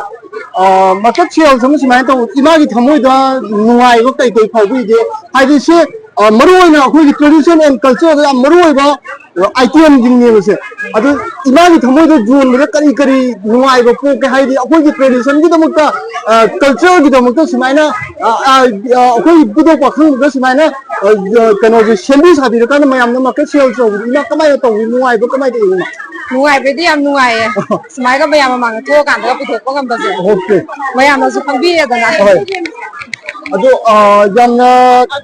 ꯑ, market sales ꯑꯃ ꯁꯨꯃꯥꯏꯅ ꯇꯧꯕ, ꯏꯃꯥꯒꯤ ꯊꯃꯣꯏꯗ ꯅꯨꯡꯉꯥꯏꯕ ꯀꯩ ꯀꯩ ꯐꯥꯎꯕꯤꯒꯦ? ꯍꯥꯏꯗꯤ ꯁꯤ, ꯑ, ꯃꯔꯨ ꯑꯣꯏꯅ ꯑꯩꯈꯣꯏꯒꯤ tradition and culture ꯗ ꯌꯥꯝ ꯃꯔꯨ ꯑꯣꯏꯕ ꯑ, item ꯁꯤꯡꯅꯦꯕꯁꯦ꯫ ꯑꯗꯨ ꯏꯃꯥꯒꯤ ꯊꯃꯣꯏꯗ ꯌꯣꯟꯕꯗ ꯀꯔꯤ ꯀꯔꯤ ꯅꯨꯡꯉꯥꯏꯕ ꯄꯣꯛꯀꯦ? ꯍꯥꯏꯗꯤ ꯑꯩꯈꯣꯏꯒꯤ tradition ꯒꯤꯗꯃꯛꯇ, ꯑ, culture ꯒꯤꯗꯃꯛꯇ ꯁꯨꯃꯥꯏꯅ, ꯑ, ꯑ, ꯑ, ꯑꯩꯈꯣꯏ ꯏꯕꯨꯙꯧ ꯄꯥꯈꯪꯕꯗ ꯁꯨꯃꯥꯏꯅ, ꯑ, ꯑ, ꯀꯩꯅꯣꯁꯦ ꯁꯦꯝꯕꯤ ꯁꯥꯕꯤꯔꯀꯥꯟꯗ ꯃꯌꯥꯝꯅ market sales ꯇꯧꯕꯗꯨ ꯏꯃꯥ ꯀꯃꯥꯏꯅ ꯇꯧꯏ? ꯅꯨꯡꯉꯥꯏꯕ꯭ꯔꯣ? ꯀꯃꯥꯏꯅ ꯇꯧꯏ, ꯏꯃꯥ? ꯅꯨꯡꯉꯥꯏꯕꯗꯤ ꯌꯥꯝ ꯅꯨꯡꯉꯥꯏꯌꯦ꯫ ꯁꯨꯃꯥꯏꯒ ꯃꯌꯥꯝ ꯃꯃꯥꯡꯗ ꯊꯣꯛꯑꯀꯥꯟꯗꯒ ꯄꯨꯊꯣꯛꯄ ꯉꯝꯕꯁꯦ꯫ Okay꯫ ꯃꯌꯥꯝꯅꯁꯨ ꯈꯪꯕꯤꯔꯦꯗꯅ꯫ ꯍꯣꯏ꯫ ꯑꯗꯣ, ꯑ, ꯌꯥꯝꯅ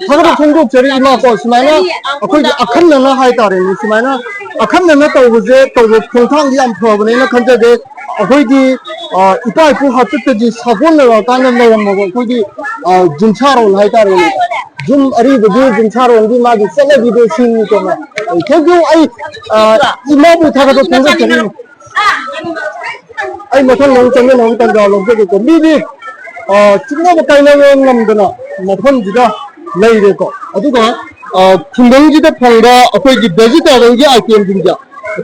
ꯊꯥꯒꯠꯄ ꯐꯣꯡꯗꯣꯛꯆꯔꯤ, ꯏꯃꯥꯀꯣ꯫ ꯁꯨꯃꯥꯏꯅ ꯑꯩꯈꯣꯏꯒꯤ ꯑꯈꯟꯅꯅ ꯍꯥꯏꯇꯥꯔꯦꯅꯦ, ꯁꯨꯃꯥꯏꯅ ꯑꯈꯟꯅꯅ ꯇꯧꯕꯁꯦ, ꯇꯧꯕ ꯈꯣꯡꯊꯥꯡꯗꯤ ꯌꯥꯝ ꯐꯕꯅꯦꯅ ꯈꯟꯖꯒꯦ꯫ ꯑꯩꯈꯣꯏꯒꯤ, ꯑ, ꯏꯄꯥ ꯏꯄꯨ ꯍꯥꯛꯇꯛꯇꯒꯤ ꯁꯥꯒꯣꯟꯅꯔꯀꯥꯟꯗ ꯂꯩꯔꯝꯃꯕ ꯑꯩꯈꯣꯏꯒꯤ, ꯑ, ꯌꯨꯝꯁꯥꯔꯣꯜ ꯍꯥꯏꯇꯥꯔꯦꯅꯦ꯫ ꯌꯨꯝ ꯑꯔꯤꯕꯒꯤ ꯌꯨꯝꯁꯥꯔꯣꯜꯒꯤ ꯃꯥꯒꯤ ꯆꯠꯅꯕꯤꯗꯣ ꯁꯤꯅꯤꯀꯣ꯫ Thank you꯫ ꯑꯩ, ꯑ, ꯏꯃꯥꯕꯨ ꯊꯥꯒꯠꯄ ꯐꯣꯡꯗꯣꯛꯆꯅꯤꯡꯉꯤ꯫ ꯑꯩ ꯃꯊꯪ ꯑꯃꯨꯛ ꯆꯪꯖꯅꯕꯒꯤ ꯇꯥꯟꯖꯥ ꯂꯧꯖꯒꯦꯀꯣ꯫ ꯃꯤꯗꯤ, ꯑ, ꯆꯤꯡꯅꯕ ꯀꯥꯏꯅꯕ ꯉꯝꯗꯅ ꯃꯐꯝꯁꯤꯗ ꯂꯩꯔꯦꯀꯣ꯫ ꯑꯗꯨꯒ, ꯑ, ꯈꯨꯡꯒꯪꯁꯤꯗ ꯐꯪꯕ ꯑꯩꯈꯣꯏꯒꯤ vegetableꯒꯤ itemꯁꯤꯡꯁꯦ,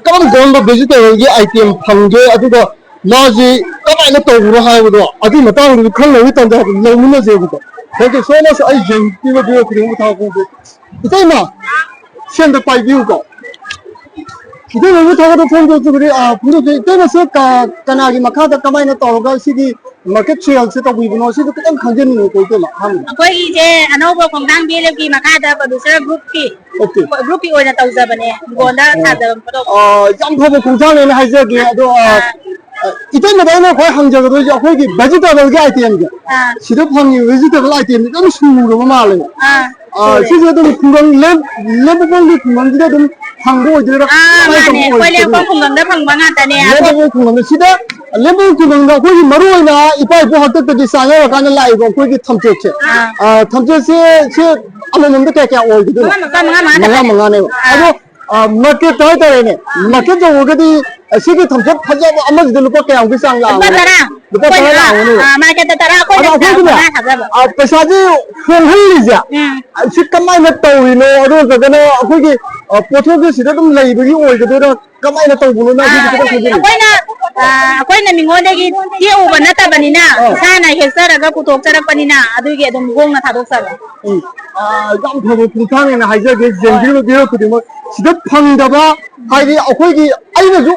ꯀꯔꯝ ꯀꯔꯝꯕ vegetableꯒꯤ item ꯐꯪꯒꯦ, ꯑꯗꯨꯒ ꯃꯥꯁꯤ ꯀꯃꯥꯏꯅ ꯇꯧꯕꯅꯣ ꯍꯥꯏꯕꯗꯣ, ꯑꯗꯨꯒꯤ ꯃꯇꯥꯡꯗꯁꯨ ꯈꯪꯅꯕꯒꯤ ꯇꯥꯟꯖꯥ ꯂꯧꯃꯤꯟꯅꯁꯦꯕꯀꯣ꯫ Thank you so much꯫ ꯑꯩ ꯌꯦꯡꯕꯤꯕ ꯄꯤꯔꯛꯄ ꯈꯨꯗꯤꯡꯃꯛ ꯊꯥꯒꯠꯄ ꯐꯣꯡꯗꯣꯛꯆꯩ꯫ ꯏꯇꯩꯃ, ꯁꯦꯟꯗ ꯄꯥꯏꯕꯤꯌꯨꯀꯣ꯫ ꯏꯇꯩꯃꯕꯨ ꯊꯥꯒꯠꯄ ꯐꯣꯡꯗꯣꯛꯆꯕꯗꯤ, ꯑ, ꯐꯣꯡꯗꯣꯛꯆꯩ꯫ ꯏꯇꯩꯃꯁꯦ ꯀ-, ꯀꯅꯥꯒꯤ ꯃꯈꯥꯗ ꯀꯃꯥꯏꯅ ꯇꯧꯔꯒ ꯁꯤꯒꯤ market saleꯁꯦ ꯇꯧꯕꯤꯕꯅꯣ? ꯁꯤꯁꯨ ꯈꯤꯇꯪ ꯈꯪꯖꯅꯤꯡꯉꯦꯀꯣ, ꯏꯇꯩꯃ, ꯑꯍꯥꯟꯕꯗ꯫ ꯑꯩꯈꯣꯏꯒꯤꯁꯦ ꯑꯅꯧꯕ ꯈꯣꯡꯊꯥꯡ BLFꯀꯤ ꯃꯈꯥꯗ producer groupꯀꯤ, OK꯫ Groupꯀꯤ ꯑꯣꯏꯅ ꯇꯧꯖꯕꯅꯦ, ꯍꯤꯡꯒꯣꯜꯗ ꯑꯣ꯫ ꯊꯥꯖꯕ ꯄꯣꯠꯊꯣꯛ꯫ ꯑ, ꯌꯥꯝ ꯐꯕ ꯈꯣꯡꯊꯥꯡꯅꯦꯅ ꯍꯥꯏꯖꯒꯦ꯫ ꯑꯗꯣ, ꯑ, ꯑꯥ꯫ ꯑ, ꯏꯇꯩꯃꯗ ꯑꯩꯅ ꯈ꯭ꯋꯥꯏ ꯍꯪꯖꯒꯗꯣꯏꯁꯦ ꯑꯩꯈꯣꯏꯒꯤ vegetableꯒꯤ itemꯁꯦ꯫ ꯑꯥ꯫ ꯁꯤꯗ ꯐꯪꯉꯤꯕ vegetable itemꯁꯦ ꯂꯣꯏꯅ ꯁꯨꯔꯕ ꯃꯥꯜꯂꯦ꯫ ꯑꯥ, ꯑ, ꯁꯨꯔꯦ꯫ ꯁꯤꯁꯦ ꯑꯗꯨꯝ ꯈꯨꯡꯒꯪ ꯂꯦꯝ-, ꯂꯦꯝꯕꯄꯣꯡꯒꯤ ꯈꯨꯡꯒꯪꯁꯤꯗ ꯑꯗꯨꯝ ꯐꯪꯕ ꯑꯣꯏꯗꯣꯏꯔꯥ? ꯑꯥ, ꯀꯃꯥꯏꯅ ꯃꯥꯅꯦ꯫ ꯇꯧꯕ ꯑꯩꯈꯣꯏ ꯑꯣꯏꯗꯣꯏꯅꯣ? ꯂꯦꯝꯕꯄꯣꯡ ꯈꯨꯡꯒꯪꯗ ꯐꯪꯕ ꯉꯥꯛꯇꯅꯦ꯫ ꯂꯦꯝꯕꯄꯣꯡ ꯈꯨꯡꯒꯪꯗ꯫ ꯁꯤꯗ ꯂꯦꯝꯕꯄꯣꯡ ꯈꯨꯡꯒꯪꯗ ꯑꯩꯈꯣꯏꯒꯤ ꯃꯔꯨ ꯑꯣꯏꯅ ꯏꯄꯥ ꯏꯄꯨ ꯍꯥꯛꯇꯛꯇꯒꯤ ꯆꯥꯅꯔꯀꯥꯟꯗ ꯂꯥꯛꯏꯕ ꯑꯩꯈꯣꯏꯒꯤ ꯊꯝꯆꯦꯠꯁꯦ꯫ ꯑꯥ꯫ ꯑ, ꯊꯝꯆꯦꯠꯁꯦ, ꯁꯤ ꯑꯃꯃꯝꯗ ꯀꯌꯥ ꯀꯌꯥ ꯑꯣꯏꯒꯗꯣꯏꯅꯣ? ꯂꯨꯄꯥ ꯃꯉꯥ ꯃꯉꯥ ꯃꯉꯥ ꯈꯛꯇꯅꯦ꯫ ꯃꯉꯥꯅꯦꯕ꯫ ꯑꯥ꯫ ꯑꯗꯣ, ꯑ, marketꯇ ꯍꯥꯏꯇꯥꯔꯦꯅꯦ꯫ Market ꯌꯧꯔꯒꯗꯤ, ꯑ, ꯁꯤꯒꯤ ꯊꯝꯆꯦꯠ ꯐꯖꯕ ꯑꯃꯁꯤꯗ ꯂꯨꯄꯥ ꯀꯌꯥꯃꯨꯛꯀꯤ ꯆꯥꯡ ꯂꯨꯄꯥ ꯂꯥꯛꯑꯝꯒꯅꯤ? ꯇꯔꯥ꯫ ꯂꯨꯄꯥ ꯇꯔꯥ ꯑꯩꯈꯣꯏꯅ, ꯂꯥꯛꯑꯝꯒꯅꯦꯕ꯫ ꯑ, marketꯇ ꯇꯔꯥ, ꯑꯩꯈꯣꯏꯅ ꯑꯗꯣ ꯑꯩꯈꯣꯏꯒꯤꯅꯦ, ꯇꯔꯥ ꯃꯉꯥ ꯊꯥꯖꯕ꯫ ꯑ, ꯄꯩꯁꯥꯁꯦ ꯍꯣꯡꯍꯜꯂꯤꯁꯦ, ꯎꯝ꯫ ꯑ, ꯁꯤ ꯀꯃꯥꯏꯅ ꯇꯧꯔꯤꯅꯣ? ꯑꯗꯨ ꯅꯠꯇ꯭ꯔꯒꯅ ꯑꯩꯈꯣꯏꯒꯤ, ꯑ, ꯄꯣꯠꯊꯣꯛꯁꯦ ꯁꯤꯗ ꯑꯗꯨꯝ ꯂꯩꯕꯒꯤ ꯑꯣꯏꯒꯗꯣꯏꯔꯥ? ꯀꯃꯥꯏꯅ ꯇꯧꯕꯅꯣ? ꯅꯪ ꯑ, ꯑꯗꯨꯁꯨ ꯈꯤꯇꯪ ꯈꯪꯖꯅꯤꯡꯉꯤ꯫ ꯑꯩꯈꯣꯏꯅ, ꯑ, ꯑꯩꯈꯣꯏꯅ ꯃꯤꯉꯣꯟꯗꯒꯤ ꯇꯦꯛꯎꯕ ꯅꯠꯇꯕꯅꯤꯅ, ꯑ꯫ ꯏꯁꯥꯅ ꯍꯦꯛꯆꯔꯒ ꯄꯨꯊꯣꯛꯆꯔꯛꯄꯅꯤꯅ, ꯑꯗꯨꯒꯤ ꯑꯗꯨꯝ ꯍꯣꯡꯅ ꯊꯥꯗꯣꯛꯆꯕ꯫ ꯎꯝ꯫ ꯑ, ꯌꯥꯝ ꯐꯕ ꯈꯣꯡꯊꯥꯡꯅꯦꯅ ꯍꯥꯏꯖꯒꯦ, ꯍꯣꯏ꯫ ꯌꯦꯡꯕꯤꯔꯤꯕ ꯚꯤꯗꯤꯑꯣ ꯈꯨꯗꯤꯡꯃꯛ꯫ ꯁꯤꯗ ꯐꯪꯗꯕ, ꯍꯥꯏꯗꯤ ꯑꯩꯈꯣꯏꯒꯤ, ꯑꯩꯅꯁꯨ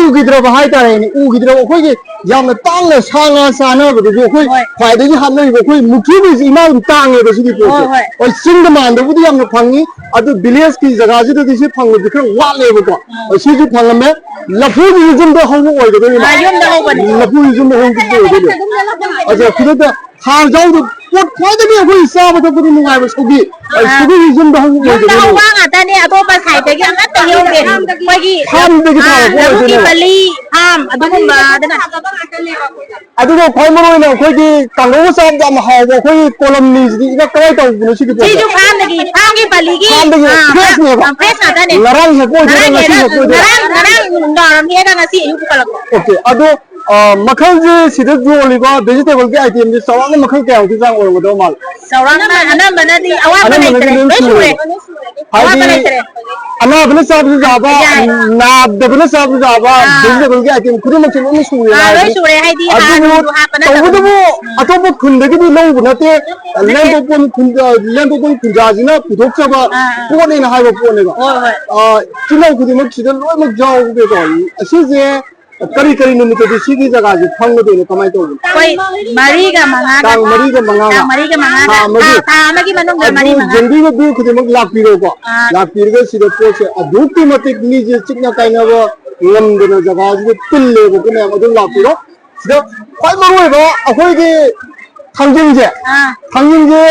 ꯎꯈꯤꯗ꯭ꯔꯕ ꯍꯥꯏꯇꯥꯔꯦꯅꯦ, ꯎꯈꯤꯗ꯭ꯔꯕ ꯑꯩꯈꯣꯏꯒꯤ ꯌꯥꯝꯅ ꯇꯥꯡꯅ ꯁꯥ ꯉꯥ ꯆꯥꯅꯕꯗꯁꯨ ꯑꯩꯈꯣꯏ ꯍꯣꯏ꯫ ꯈ꯭ꯋꯥꯏꯗꯒꯤ ꯍꯥꯠꯅꯔꯤꯕ ꯑꯩꯈꯣꯏ ꯃꯨꯛꯊ꯭ꯔꯨꯕꯤꯁꯤ ꯏꯃꯥ ꯑꯗꯨꯝ ꯇꯥꯡꯉꯦꯕ ꯁꯤꯒꯤ ꯄꯣꯠꯁꯦ꯫ ꯍꯣꯏ, ꯍꯣꯏ꯫ ꯍꯣꯏ, ꯆꯤꯡꯗ ꯃꯥꯟꯗꯕꯨꯗꯤ ꯌꯥꯝꯅ ꯐꯪꯉꯤ, ꯑꯗꯨ villageꯀꯤ ꯖꯒꯥꯁꯤꯗꯗꯤ ꯁꯤ ꯐꯪꯕꯁꯦ ꯈꯔ ꯋꯥꯠꯂꯦꯕꯀꯣ꯫ ꯑꯥ꯫ ꯁꯤꯁꯨ ꯐꯪꯉꯝꯃꯦ꯫ ꯂꯐꯨꯁꯤꯁꯨ ꯌꯨꯝꯗ ꯍꯧꯕ ꯑꯣꯏꯒꯗꯣꯏꯅꯤ꯫ ꯑꯥ, ꯌꯨꯝꯗ ꯍꯧꯕꯅꯤ꯫ ꯂꯐꯨꯁꯤ ꯌꯨꯝꯗ ꯍꯧꯕ ꯑꯣꯏꯗꯣꯏꯅꯤ꯫ ꯑꯗꯣ ꯈꯨꯗꯛꯇ ꯍꯥꯔ ꯌꯥꯎꯗꯕ ꯄꯣꯠ ꯈ꯭ꯋꯥꯏꯗꯒꯤ ꯑꯩꯈꯣꯏ ꯆꯥꯕ ꯊꯛꯄꯗ ꯅꯨꯡꯉꯥꯏꯕ ꯁꯧꯒ꯭ꯔꯤ꯫ ꯑ, ꯑꯥ꯫ ꯁꯧꯒ꯭ꯔꯤꯁꯤ ꯌꯨꯝꯗ ꯍꯧꯕ ꯌꯨꯝꯗ ꯑꯣꯏꯗꯣꯏꯅꯦꯕ꯫ ꯍꯧꯕ ꯉꯥꯛꯇꯅꯦ, ꯑꯇꯣꯞꯄ siteꯇꯒꯤ ꯑꯃꯠꯇ ꯌꯧꯗꯦ꯫ ꯑꯩꯈꯣꯏꯒꯤ, farmꯗꯒꯤ ꯑꯥ, ꯊꯥꯔꯛꯄ ꯂꯧꯕꯨꯛꯀꯤ ꯑꯣꯏꯗꯣꯏꯅꯦꯕ꯫ ꯄꯜꯂꯤ, farm, ꯑꯗꯨꯒꯨꯝꯕꯗꯅ ꯑꯗꯨꯒ ꯈ꯭ꯋꯥꯏ ꯃꯔꯨ ꯑꯣꯏꯅ ꯑꯩꯈꯣꯏꯒꯤ ꯀꯥꯡꯉꯧꯒ ꯆꯥꯕꯗ ꯌꯥꯝ ꯍꯥꯎꯕ ꯑꯩꯈꯣꯏꯒꯤ ꯀꯣꯂꯝꯅꯤꯁꯤꯗꯤ ꯏꯃꯥ ꯀꯃꯥꯏꯅ ꯇꯧꯕꯅꯣ ꯁꯤꯒꯤ ꯄꯣꯠꯁꯦ? ꯁꯤꯁꯨ ꯐꯥꯝꯗꯒꯤ, ꯐꯥꯝꯒꯤ ꯄꯜꯂꯤꯒꯤ, ꯐꯥꯝꯗꯒꯤ ꯑꯥ, ꯐ꯭ꯔꯦꯁꯅꯦꯕ? ꯑꯥ, ꯐ꯭ꯔꯦꯁ ꯉꯥꯛꯇꯅꯦ꯫ ꯉꯔꯥꯡ ꯍꯦꯛꯄ ꯑꯣꯏꯗꯣꯏꯔꯥ, ꯉꯔꯥꯡ ꯉꯁꯤ ꯍꯦꯛ-, ꯍꯦꯛꯄ ꯑꯣꯏꯗꯣꯏꯔꯥ? ꯉꯔꯥꯡ, ꯉꯔꯥꯡ ꯅꯨꯡꯗꯥꯡ ꯋꯥꯏꯔꯝ ꯍꯦꯛꯑꯒ ꯉꯁꯤ ꯑꯌꯨꯛ ꯄꯨꯈꯠꯂꯛꯄ꯫ ꯑꯣꯀꯦ, ꯑꯗꯣ, ꯑꯥ, ꯃꯈꯜꯁꯦ ꯁꯤꯗ ꯌꯣꯜꯂꯤꯕ vegetableꯒꯤ itemꯁꯦ ꯆꯥꯎꯔꯥꯛꯅ ꯃꯈꯜ ꯀꯌꯥꯃꯨꯛꯀꯤ ꯆꯥꯡ ꯑꯣꯏꯔꯝꯒꯗꯧ ꯃꯥꯜꯂꯦ? ꯆꯥꯎꯔꯥꯛꯅ ꯑꯅꯝꯕꯅꯗꯤ ꯑꯋꯥꯠꯄ ꯑꯅꯝꯕꯅꯗꯤ ꯂꯩꯇ꯭ꯔꯦ, ꯂꯣꯏ ꯂꯣꯏ ꯁꯨꯔꯦ꯫ ꯁꯨꯔꯦ꯫ ꯑꯋꯥꯠꯄ ꯍꯥꯏꯗꯤ ꯂꯩꯇ꯭ꯔꯦ꯫ ꯑꯅꯥꯕꯅ ꯆꯥꯕꯁꯨ ꯌꯥꯕ, ꯌꯥꯏ꯫ ꯅꯥꯗꯕꯅ ꯆꯥꯕꯁꯨ ꯌꯥꯕ, ꯑꯥ꯫ Vegetable item ꯈꯨꯗꯤꯡꯃꯛꯁꯦ ꯂꯣꯏꯅ ꯁꯨꯔꯦ ꯑꯥ, ꯂꯣꯏ ꯍꯥꯏꯕꯅꯤ꯫ ꯁꯨꯔꯦ, ꯍꯥꯏꯗꯤ ꯍꯥꯔ ꯑꯗꯨꯕꯨ ꯅꯨꯡꯁꯨ ꯍꯥꯄ ꯅꯠꯇꯕꯅꯤꯅ꯫ ꯇꯧꯕꯇꯕꯨ ꯎꯝ꯫ ꯑꯇꯣꯞꯄ ꯈꯨꯟꯗꯒꯤꯗꯤ ꯂꯧꯕ ꯅꯠꯇꯦ, ꯅꯠꯇꯦ꯫ ꯂꯦꯟꯊꯣꯛꯄꯝ ꯈꯨꯟ-, ꯑ, ꯂꯦꯟꯊꯣꯛꯄꯝ ꯈꯨꯟꯖꯥꯁꯤꯅ ꯄꯨꯊꯣꯛꯆꯕ ꯑꯥ, ꯑꯥ꯫ ꯄꯣꯠꯅꯦꯅ ꯍꯥꯏꯕ ꯄꯣꯠꯅꯦꯕ꯫ ꯍꯣꯏ, ꯍꯣꯏ꯫ ꯑ, ꯇꯤꯜꯍꯧ ꯈꯨꯗꯤꯡꯃꯛ ꯁꯤꯗ ꯂꯣꯏꯅꯃꯛ ꯌꯥꯎꯒꯦꯀꯣ꯫ ꯑꯁꯤꯁꯦ ꯀꯔꯤ ꯀꯔꯤ ꯅꯨꯃꯤꯠꯇꯗꯤ ꯁꯤꯒꯤ ꯖꯒꯥꯁꯦ ꯐꯪꯒꯗꯣꯏꯅꯣ, ꯀꯃꯥꯏꯅ ꯇꯧꯕꯅꯣ? ꯑꯩꯈꯣꯏ ꯃꯔꯤꯒ ꯃꯉꯥꯒ ꯇꯥꯡ ꯃꯔꯤꯒ ꯃꯉꯥꯒ? ꯇꯥꯡ ꯃꯔꯤꯒ ꯃꯉꯥꯒ꯫ ꯊꯥ ꯑꯃꯒꯤ? ꯊꯥ, ꯊꯥ ꯑꯃꯒꯤ ꯃꯅꯨꯡꯗ ꯑꯗꯨ ꯃꯔꯤ ꯃꯉꯥ꯫ ꯌꯦꯡꯕꯤꯕ ꯃꯤ ꯈꯨꯗꯤꯡꯃꯛ ꯂꯥꯛꯄꯤꯔꯣꯀꯣ꯫ ꯑꯥ꯫ ꯂꯥꯛꯄꯤꯔꯒ ꯁꯤꯗ ꯄꯣꯠꯁꯦ ꯑꯗꯨꯛꯀꯤ ꯃꯇꯤꯛ ꯃꯤꯁꯦ ꯆꯤꯛꯅ ꯀꯥꯏꯅꯕ ꯉꯝꯗꯅ ꯖꯒꯥꯁꯤꯗ ꯇꯤꯜꯂꯦꯕꯀꯣ ꯃꯌꯥꯝ, ꯑꯗꯨꯝ ꯂꯥꯛꯄꯤꯔꯣ꯫ ꯁꯤꯗ ꯈ꯭ꯋꯥꯏ ꯃꯔꯨ ꯑꯣꯏꯕ ꯑꯩꯈꯣꯏꯒꯤ ꯊꯥꯡꯖꯤꯡꯁꯦ, ꯑꯥ꯫ ꯊꯥꯡꯖꯤꯡꯁꯦ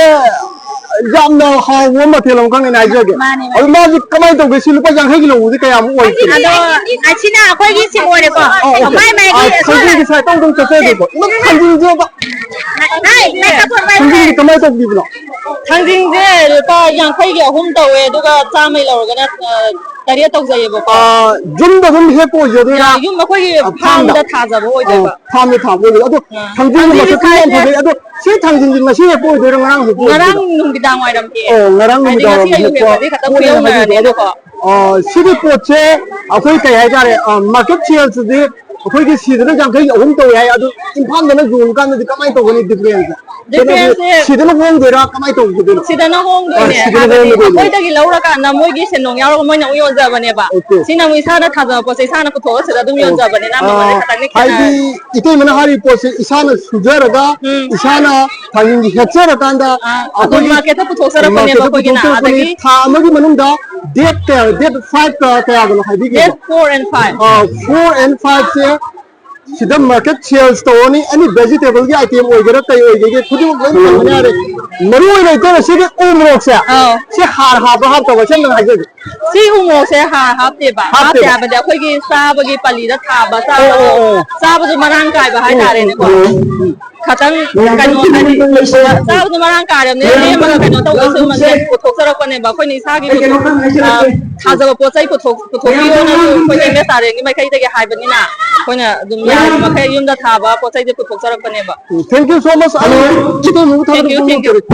ꯌꯥꯝꯅ ꯍꯥꯎꯕ ꯃꯊꯦꯜ ꯑꯃꯈꯛꯅꯦꯅ ꯍꯥꯏꯖꯒꯦ꯫ ꯃꯥꯅꯦ, ꯃꯥꯅꯦ꯫ ꯑꯗꯨ ꯃꯥꯁꯦ ꯀꯃꯥꯏꯅ ꯇꯧꯒꯦ? ꯁꯤ ꯂꯨꯄꯥ ꯌꯥꯡꯈꯩꯒꯤ ꯂꯧꯕꯁꯦ ꯀꯌꯥꯃꯨꯛ ꯑꯣꯏꯒꯦ? ꯑꯗꯣ, ꯑꯁꯤꯅ ꯑꯩꯈꯣꯏꯒꯤ ꯁꯤ ꯑꯣꯏꯔꯦꯀꯣ꯫ ꯑꯥ, ꯑꯣꯀꯦ꯫ ꯃꯥꯏ ꯃꯥꯏꯒꯤ ꯑꯥ, ꯊꯥꯡꯖꯤꯡꯒꯤ ꯁꯥꯏꯠꯇ ꯑꯃꯨꯛꯇꯪ ꯆꯠꯆꯒꯦꯀꯣ꯫ ꯏꯃꯥ, ꯊꯥꯡꯖꯤꯡꯁꯦ ꯑꯝꯇ ꯍꯥꯏ, ꯂꯥꯏ ꯀꯠꯄ ꯃꯥꯏ ꯊꯥꯡꯖꯤꯡꯁꯦ ꯀꯃꯥꯏꯅ ꯇꯧꯕꯤꯕꯅꯣ? ꯊꯥꯡꯖꯤꯡꯁꯦ ꯂꯨꯄꯥ ꯌꯥꯡꯈꯩꯒꯤ ꯑꯍꯨꯝ ꯇꯧꯋꯦ, ꯑꯗꯨꯒ ꯆꯥꯝꯃꯩ ꯂꯧꯔꯒꯅ, ꯑ, ꯇꯔꯦꯠ ꯇꯧꯖꯩꯌꯦꯕꯀꯣ꯫ ꯑꯥ, ꯌꯨꯝꯗ ꯑꯗꯨꯝ ꯍꯦꯛꯄ ꯑꯣꯏꯖꯗꯣꯏꯔꯥ? ꯌꯨꯝ ꯑꯩꯈꯣꯏꯒꯤ ꯑ, ꯐꯥꯔꯝꯗ? ꯐꯥꯔꯝꯗ ꯊꯥꯖꯕ ꯑꯣꯏꯗꯣꯏꯕ꯫ ꯑꯥ, ꯐꯥꯔꯝꯗ ꯊꯥꯕ ꯑꯣꯏꯗꯣꯏꯕ꯫ ꯑꯗꯣ ꯑꯥ꯫ ꯊꯥꯡꯖꯤꯡꯒꯤ ꯊꯥꯡꯖꯤꯡꯒꯤ ꯃꯁꯛꯇꯤ ꯌꯥꯝ ꯁꯥꯏꯖꯁꯦ ꯐꯖꯩ꯫ ꯑꯗꯣ ꯁꯤ ꯊꯥꯡꯖꯤꯡꯁꯤ ꯉꯁꯤ ꯍꯦꯛꯄ ꯑꯣꯏꯗꯣꯏꯔꯥ, ꯉꯔꯥꯡ ꯍꯦꯛꯄ ꯉꯔꯥꯡ ꯑꯣꯏꯗꯣꯏꯔꯥ? ꯅꯨꯡꯗꯥꯡ ꯋꯥꯏꯔꯝ ꯍꯦꯛꯑꯦ꯫ ꯑꯣ, ꯉꯔꯥꯡ ꯍꯥꯏꯗꯤ ꯅꯨꯃꯤꯗꯥꯡ ꯉꯁꯤ ꯋꯥꯏꯔꯝ ꯑꯌꯨꯛ ꯍꯦꯛꯄ ꯍꯦꯛꯄꯗꯤ ꯈꯛꯇ ꯄꯣꯠꯅꯦꯅ ꯍꯥꯏꯕꯤꯕꯀꯣ꯫ ꯈꯨꯌꯧꯅꯔꯅꯦꯕꯀꯣ꯫ ꯑ, ꯁꯤꯒꯤ ꯄꯣꯠꯁꯦ ꯑꯩꯈꯣꯏ ꯀꯩ ꯍꯥꯏꯇꯥꯔꯦ, ꯑ, market saleꯁꯤꯗꯤ ꯑꯩꯈꯣꯏꯒꯤ ꯁꯤꯗꯅ ꯌꯥꯡꯈꯩ ꯑꯍꯨꯝ ꯇꯧꯋꯦ ꯍꯥꯏ, ꯑꯗꯨ ꯏꯝꯐꯥꯜꯗꯅ ꯌꯣꯟꯕ ꯀꯥꯟꯗꯗꯤ ꯀꯃꯥꯏꯅ ꯇꯧꯒꯅꯤ difference? Differenceꯁꯦ ꯁꯤꯗꯅ ꯍꯣꯡꯗꯣꯏꯔꯥ, ꯀꯃꯥꯏꯅ ꯇꯧꯒꯗꯣꯏꯅꯣ? ꯁꯤꯗꯅ ꯍꯣꯡꯗꯣꯏꯅꯦ꯫ ꯑ, ꯁꯤꯗꯅ ꯍꯥꯏꯕꯗꯤ ꯍꯣꯡꯒꯗꯣꯏꯅꯦ꯫ ꯑꯩꯈꯣꯏꯗꯒꯤ ꯂꯧꯔꯀꯥꯟꯗ ꯃꯣꯏꯒꯤ ꯁꯦꯟꯗꯣꯡ ꯌꯥꯎꯔꯒ ꯃꯣꯏꯅ ꯑꯃꯨꯛ ꯌꯣꯟꯖꯕꯅꯦꯕ꯫ ꯑꯣꯀꯦ꯫ ꯁꯤꯅ ꯑꯃꯨꯛ ꯏꯁꯥꯅ ꯊꯥꯖꯕ ꯄꯣꯠꯁꯦ ꯏꯁꯥꯅ ꯄꯨꯊꯣꯛꯑꯒ ꯁꯤꯗ ꯑꯗꯨꯝ ꯑꯣ꯫ ꯌꯣꯟꯖꯕꯅꯤꯅ ꯃꯃꯜꯁꯦ ꯑ, ꯈꯇꯪꯗꯤ ꯍꯥꯏꯗꯤ ꯈꯦꯠꯅꯔꯅꯤ꯫ ꯏꯇꯩꯃꯅ ꯍꯥꯏꯔꯤꯕ ꯄꯣꯠꯁꯦ ꯏꯁꯥꯅ ꯁꯨꯖꯔꯒ ꯎꯝ꯫ ꯏꯁꯥꯅ ꯊꯥꯡꯖꯤꯡꯁꯦ ꯍꯦꯛꯆꯔꯀꯥꯟꯗ ꯑꯥ, ꯑꯗꯨꯝ ꯑꯩꯈꯣꯏꯒꯤ marketꯇ ꯄꯨꯊꯣꯛꯆꯔꯛꯄꯅꯦꯕ marketꯇ ꯑꯩꯈꯣꯏꯒꯤꯅ꯫ ꯄꯨꯊꯣꯛꯆꯔꯛꯄꯅꯤ꯫ ꯑꯗꯒꯤ ꯊꯥ ꯑꯃꯒꯤ ꯃꯅꯨꯡꯗ date ꯀꯌꯥ, date five ꯀ ꯀꯌꯥꯒꯅꯣ ꯍꯥꯏꯕꯤꯒꯦꯀꯣ? Date four and five꯫ ꯑ, four and fiveꯁꯦ ꯁꯤꯗ market sales ꯇꯧꯔꯅꯤ꯫ Any vegetableꯒꯤ item ꯑꯣꯏꯒꯦꯔꯥ, ꯀꯩ ꯑꯣꯏꯒꯦꯒꯦ, ꯈꯨꯗꯤꯡꯃꯛ ꯂꯣꯏꯅ ꯐꯪꯒꯅꯤ ꯍꯥꯏꯔꯦ꯫ ꯃꯔꯨ ꯑꯣꯏꯅ ꯏꯇꯩꯅ ꯁꯤꯒꯤ ꯎ ꯃꯣꯔꯣꯛꯁꯦ, ꯑꯧ꯫ ꯁꯤ ꯍꯥꯔ ꯍꯥꯞꯄ꯭ꯔꯥ ꯍꯥꯞꯇꯕ꯭ꯔꯥ? ꯁꯤ ꯑꯝꯇꯪ ꯍꯥꯏꯖꯒꯦ꯫ ꯁꯤ ꯎ ꯃꯣꯔꯣꯛꯁꯦ ꯍꯥꯔ ꯍꯥꯞꯇꯦꯕ꯫ ꯍꯥꯞꯇꯦ ꯍꯥꯞꯇꯦꯕ꯫ ꯍꯥꯏꯕꯗꯤ ꯑꯩꯈꯣꯏꯒꯤ ꯆꯥꯕꯒꯤ ꯄꯥꯂꯤꯗ ꯊꯥꯕ, ꯑꯣ, ꯑꯣ, ꯆꯥꯕꯗꯣ, ꯑꯣ꯫ ꯆꯥꯕꯁꯨ ꯃꯔꯥꯡ ꯀꯥꯏꯕ ꯍꯥꯏꯇꯥꯔꯦꯅꯦꯀꯣ꯫ ꯈꯇꯪ ꯀꯩꯅꯣ ꯍꯥꯏꯗꯤ ꯆꯥꯕꯗꯣ ꯃꯔꯥꯡ ꯀꯥꯏꯔꯕꯅꯤꯅ ꯂꯦꯝꯃꯒ ꯀꯩꯅꯣ ꯇꯧꯕꯁꯨ ꯃꯁꯤꯗ ꯄꯨꯊꯣꯛꯆꯔꯛꯄꯅꯦꯕ꯫ ꯑꯩꯈꯣꯏꯅ ꯏꯁꯥꯒꯤ ꯄꯨꯊꯣꯛ-, ꯑ, ꯊꯥꯖꯕ ꯄꯣꯠ ꯆꯩ ꯄꯨꯊꯣꯛ-, ꯄꯨꯊꯣꯛꯄꯤꯌꯣꯅꯁꯨ ꯑꯩꯈꯣꯏ ꯑꯦꯝ ꯑꯦꯁ ꯑꯥꯔ ꯑꯦꯝꯒꯤ ꯃꯥꯏꯀꯩꯗꯒꯤ ꯍꯥꯏꯕꯅꯤꯅ ꯑꯩꯈꯣꯏꯅ ꯑꯗꯨꯝ ꯌꯥꯔꯤꯕ ꯃꯈꯩ ꯌꯨꯝꯗ ꯊꯥꯕ ꯄꯣꯠ ꯆꯩꯁꯦ ꯄꯨꯊꯣꯛꯆꯔꯛꯄꯅꯦꯕ꯫ Thank you so much. ꯑꯗꯨ ꯈꯤꯇꯪ ꯑꯃꯨꯛ ꯊꯥꯕꯗ Thank you, ꯄꯨꯡ thank you. ꯇꯔꯨꯛ꯫